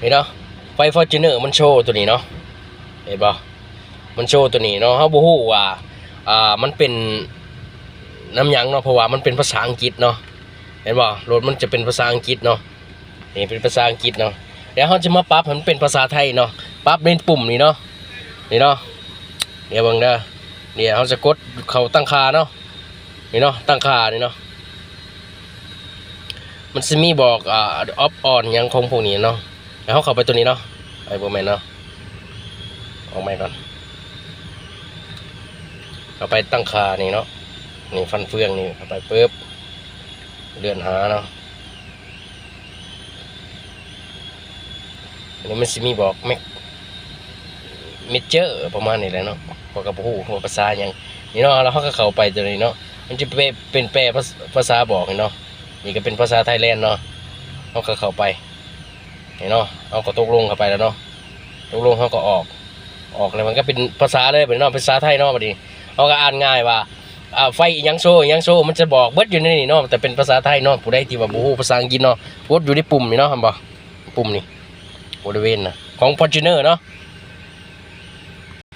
ນີ້ເນາະ ໄຟຟໍຈູນເນີມັນໂຊຕົວນີ້ເນາະ ເຫັນບໍ່? ມັນໂຊຕົວນີ້ເນາະ ເຮົາບໍ່ຮູ້ວ່າ ອ່າ ມັນເປັນນຳຫຍັງເນາະ ເພາະວ່າມັນເປັນພາສາອັງກິດເນາະ ເຫັນບໍ່? ລົດມັນຈະເປັນພາສາອັງກິດເນາະ ນີ້ເປັນພາສາອັງກິດເນາະ ແລ້ວເຮົາຈະມາປັບໃຫ້ມັນເປັນພາສາໄທເນາະ ປັບໃນປຸ່ມນີ້ເນາະ ນີ້ເນາະ ດຽວເບິ່ງເດີ ດຽວເຮົາຈະກົດເຂົ້າຕັ້ງຄ່າເນາະ ນີ້ເນາະ ຕັ້ງຄ່ານີ້ເນາະ ມັນຊິມີບອກ ອ່າ ອອບອອນຫຍັງຂອງພວກນີ້ເນາະ ແລ້ວເຮົາເຂົ້າໄປຕົວນີ້ເນາະ ໄອ້ ບໍ່ແມ່ນເນາະ ອອກໃໝ່ກ່ອນ ເຂົ້າໄປຕັ້ງຄ່ານີ້ເນາະ ນີ້ຟັນເຟືອງນີ້ ເຂົ້າໄປປຶບ ເລື່ອນຫາເນາະ ອັນນີ້ມັນຊິມີບອກ Max Major ປະມານນີ້ແຫຼະເນາະ ຂ້ອຍກໍບໍ່ຮູ້ວ່າພາສາຫຍັງ ນີ້ເນາະ ແລ້ວເຮົາກໍເຂົ້າໄປຕົວນີ້ເນາະ ມັນຈະເປັນ ເປັນແປພາສ- ພາສາບອກນີ້ເນາະ ນີ້ກໍເປັນພາສາໄທແລນເນາະ ເຮົາກໍເຂົ້າໄປ ນີ້ເນາະ ເຮົາກໍຕົກລົງເຂົ້າໄປແລ້ວເນາະ ຕົກລົງເຮົາກໍອອກ ອອກແລ້ວມັນກໍເປັນພາສາເລີຍບັດນີ້ເນາະ ເປັນພາສາໄທເນາະ ບັດນີ້ເຮົາກໍອ່ານງ່າຍວ່າ ອ່າ ໄຟອີ່ຫຍັງໂຊ ອີ່ຫຍັງໂຊ ມັນຈະບອກເບິດຢູ່ໃນນີ້ເນາະ ແຕ່ເປັນພາສາໄທເນາະ ຜູ້ໃດທີ່ວ່າບໍ່ຮູ້ພາສາອັງກິດເນາະ ກົດຢູ່ໃນປຸ່ມນີ້ເນາະ ເຫັນບໍ່? ປຸ່ມນີ້ ບໍລິເວນນະ ຂອງ Fortuner ເນາະ